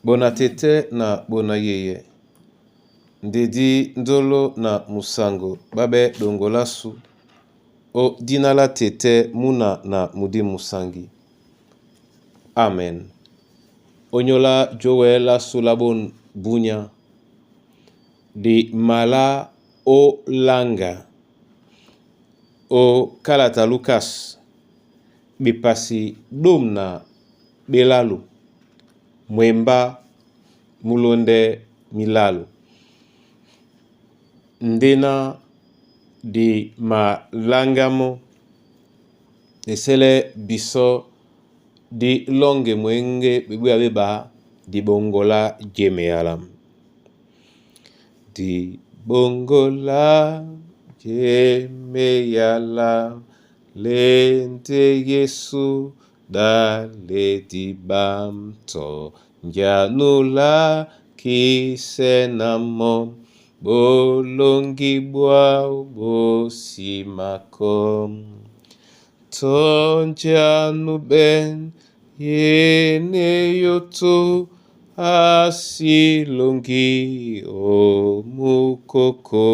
Bona tɛ́tɛ́ na bona yeyɛ, ndedi ndolo na musango ɓá ɓɛ́ ɗoŋgo lásu ó dina lá tɛ́tɛ́ múna na mudími musangi. Amen. Ónyólá jówɛ lásu lá ɓôn bunya, di malá ó laŋga ó kálata Lukas ɓepasi ɗôm na ɓelalu mwembá múlóndɛ́ milalu. Ndéná di malaŋgá mɔ́ e sɛ́lɛ́ bisɔ́ di lɔ́ŋgɛ mwěŋgé ɓebwéya ɓé ɓaá diɓoŋgo lá jemeyala. Diɓoŋgo lá jemeyala lê ndé Yesu ɗá lê dibám tɔ njanu lakisɛ na mɔ́ bolongi bwáō bósimakɔ. Tɔ njanu ɓɛ́n yé ne yoto asilongi ó mukókó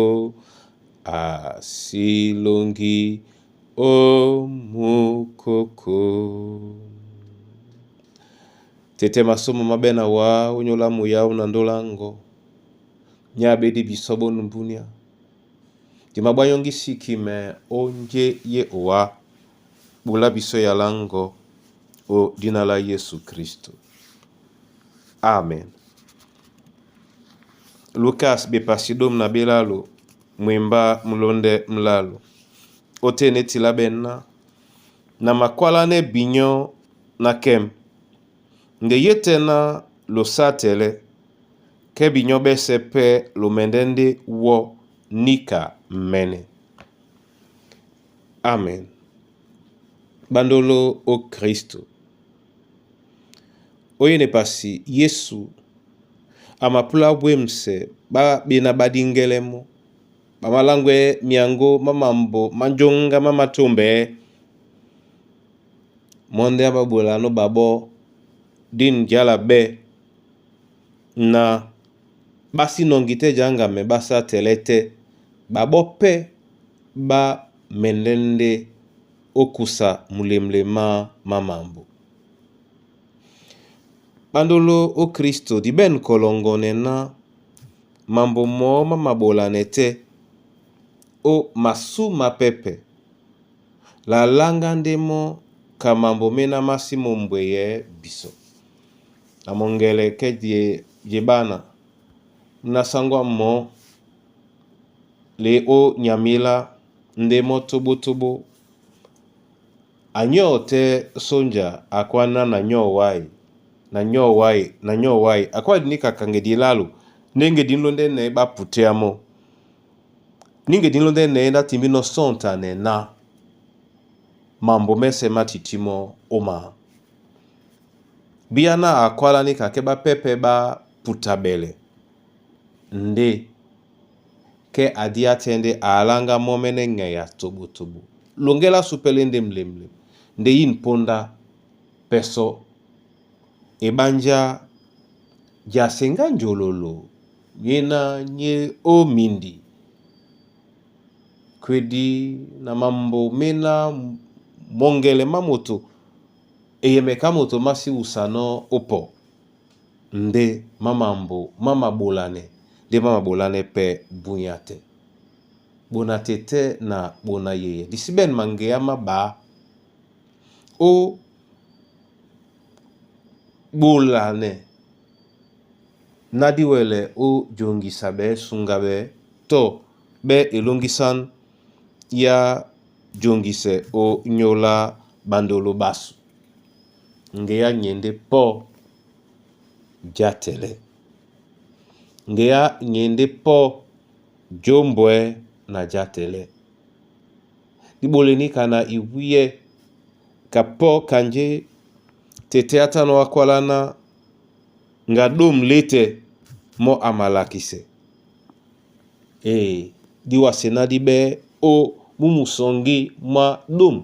asilongi ó mukókó. Tɛtɛ masômɔ má ɓɛ́ na wǎ ónyólá muyáó na ndólá ŋgɔ́. Nyá aɓédi bisɔ́ bôn búnyá. Di maɓwá yɔ́ŋgí síkimɛ ó njé yé owá ɓolá bisɔ́ yalá ŋgɔ́ ó dina lá Yésu Kristô. Amen. Lukas ɓepasi ɗôm na ɓelalu mwembá múlóndɛ́ múlalu. Ótên é tilá ɓɛ̂n ná na makwálánɛ́ binyɔ́ na kɛ́m nde yé tɛ́ ná losátɛlɛ́ kɛ́ binyɔ́ ɓɛ́sɛ̄ pɛ́ lomɛndɛ́ ndé wɔ́ níka mɛ́nɛ́. Amen. Ɓándoló ó Kristo. Ó yéne pasi Yesu a mapúlá wêmsɛ ɓá ɓená ɓá díŋgɛ́lɛ́ mɔ́, ɓá maláŋgwɛ́ myaŋgó má mambo má njóŋgá má matómbɛɛ́. Mɔ́ ndé á māɓolanɔ́ ɓaɓɔ́ dîn jǎla ɓɛ́ na ɓá sí nɔŋgi tɛ́ jaŋgamɛ ɓá sátɛlɛ́ tɛ́, ɓaɓɔ́ pɛ́ ɓá mɛndɛ́ ndé ó kusa mulemle má mambo. Ɓándoló ó Kristô di ɓɛ̂n kɔlɔŋgɔnɛ ná mambo mɔɔ́ má maɓolanɛ tɛ́ ó masú má pɛ́pɛ, la láŋgá ndé mɔ́ ka mambo méná má sí mō mbweyɛɛ́ bisɔ. Na mɔŋgɛlɛ kɛ́ je ɓána, ná sáŋgó á mɔɔ́ lê ó nyamílá ndé mɔ́ tóɓótóɓó. A nyɔ̂ tɛ́ sónja a kwáná na nyɔ̂ wáí na nyɔ̂ wáí na nyɔ̂ wáí a kwádi níka ka ŋgedi lálu ndé ŋgedi í lóndɛ́nɛ̄ ɓá putéá mɔ́. Ní ŋgedi í lóndɛ́nɛ̄ ndá timbínɔ́ sɔ̂ntanɛ ná mambo mɛ́sɛ̄ má tití mɔ́ ómǎ. Bíá ná a kwálá níka kɛ́ ɓá pɛ́pɛ̄ ɓá putabɛlɛ ndé kɛ́ a díá tɛ́ ndé a láŋgá mɔ́ mɛ́nɛ́ ŋɛya toɓotoɓo. Loŋgɛ́ lásu pɛ́ lê ndé mlemlem, ndé ín póndá pɛ́ sɔ́. Eɓánjá jase ŋgá njololo nyéná nyé ó mindi kwedi na mambo méná mɔŋgɛlɛ má moto eyɛmɛkɛ á moto má sí wusanɔ́ ópɔ́ ndé má mambo má maɓolanɛ ndé má maɓolánɛ́ pɛ́ bunya tɛ́. Ɓona tɛtɛ́ na ɓona yeyɛ di sí ɓɛ̂n maŋgeá má ɓǎ ó ɓolanɛ ná dí wɛlɛ ó joŋgisa ɓɛɛ́ sunga ɓɛɛ́ tɔ́ ɓɛ́ elóŋgísán yá joŋgisɛ ó nyóla ɓándoló ɓásu. Ŋgeá nyɛ ndé pɔ́ játɛlɛ́. Ŋgeá nyɛ ndé pɔ́ jómbwɛ̌ na játɛlɛ́. Dí ɓolɛέ níka na iwúyɛ́ ka pɔ́ kanjé tɛtɛ́ á tánɔ̄ á kwálá ná ŋga ɗôm lêtɛ mɔ́ a malakisɛ. Ee dí wase ná dí ɓɛ́ ó mú musɔŋgí mwá ɗôm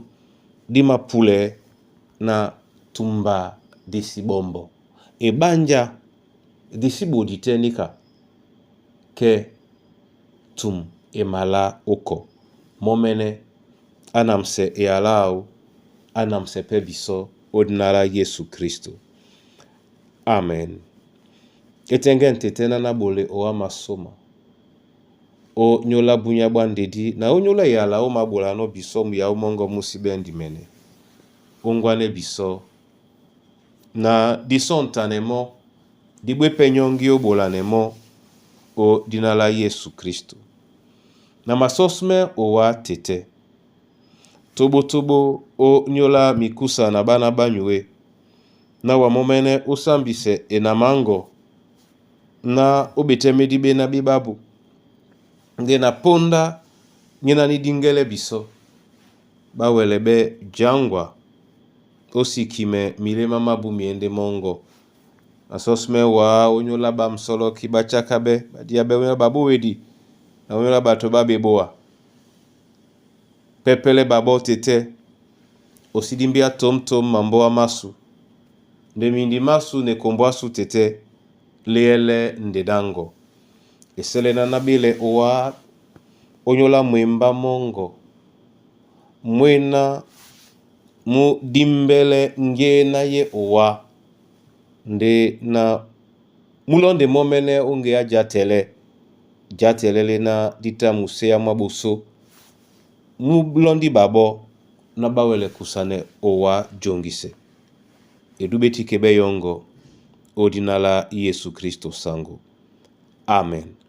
dí mapulɛɛ́ na tumba di sí ɓɔmbɔ. Eɓánjá. Di sí ɓodi tɛ́ níka kɛ tum e malá ókɔ. Mɔ́mɛ́nɛ́ á namsɛ eyala áō, á namsɛ pɛ́ bisɔ́ ó dina lá Yésu Kristo. Amen. E tɛ́ŋgɛ́ ŋ̀tetɛ́ ná ná ɓolɛ owá masóma. O nyóla bunya bwa ndedi na o nyóla eyala ó maɓolanɔ́ bisɔ́ muyáó mɔ́ŋgɔ mú sí ɓɛ́ ndimɛnɛ. Óŋgwanɛ́ bisɔ́ na di sɔ̂ntanɛ mɔ́, di ɓwé pɛ́ nyɔ́ŋgi ó ɓolanɛ mɔ́ ó dina lá Yésu Kristo. Na masɔ́smɛ́ owá tetɛ́. Toɓotoɓo ó nyóla mikusa na ɓána ɓá nyué. Ná wa mɔ́mɛ́nɛ́ ó sámbisɛ e na maŋgɔ ná ó ɓetɛ́mɛ́dí ɓéná ɓí ɓábū. Ndé na póndá nyéná ní díŋgɛ́lɛ́ bisɔ́. Ɓá wɛlɛ ɓɛ́ jaŋgwa ó sikimɛ milémá mábū myěndé mɔ́ŋgɔ. Masɔ́smɛ́ wǎ ó nyóla ɓá msɔ́lɔ́kí ɓá chákáɓɛ́ ɓá díábɛ́ ó nyóla ɓaɓówedi na ó nyóla ɓato ɓá ɓeboa. Pɛ́pɛ́lɛ́ ɓaɓɔ́ tetɛ́ o sí dímbíá tǒmtǒm mambóa másu. Nde mindi másu na ekombó ásu tetɛ́ léɛ́lɛ́ nde ɗáŋgɔ. E sɛ́lɛ́ ná ná ɓélɛ owá ó nyóla mwembá mɔ́ŋgɔ mwéná mú dímbɛ́lɛ́ ŋgéná yé owá nde na mú lɔ́ndɛ mɔ́mɛ́nɛ́ ó ŋgeá játɛlɛ́ játɛlɛ́ lé ná dí tá muséá mwá ɓosó mú lɔ́ndi ɓaɓɔ́ ná ɓá wɛlɛ kusanɛ owá joŋgisɛ. Edu ɓé ti keɓɛ́ yɔ́ŋgɔ ó dina lá Yésu Kristo saŋgó. Amen.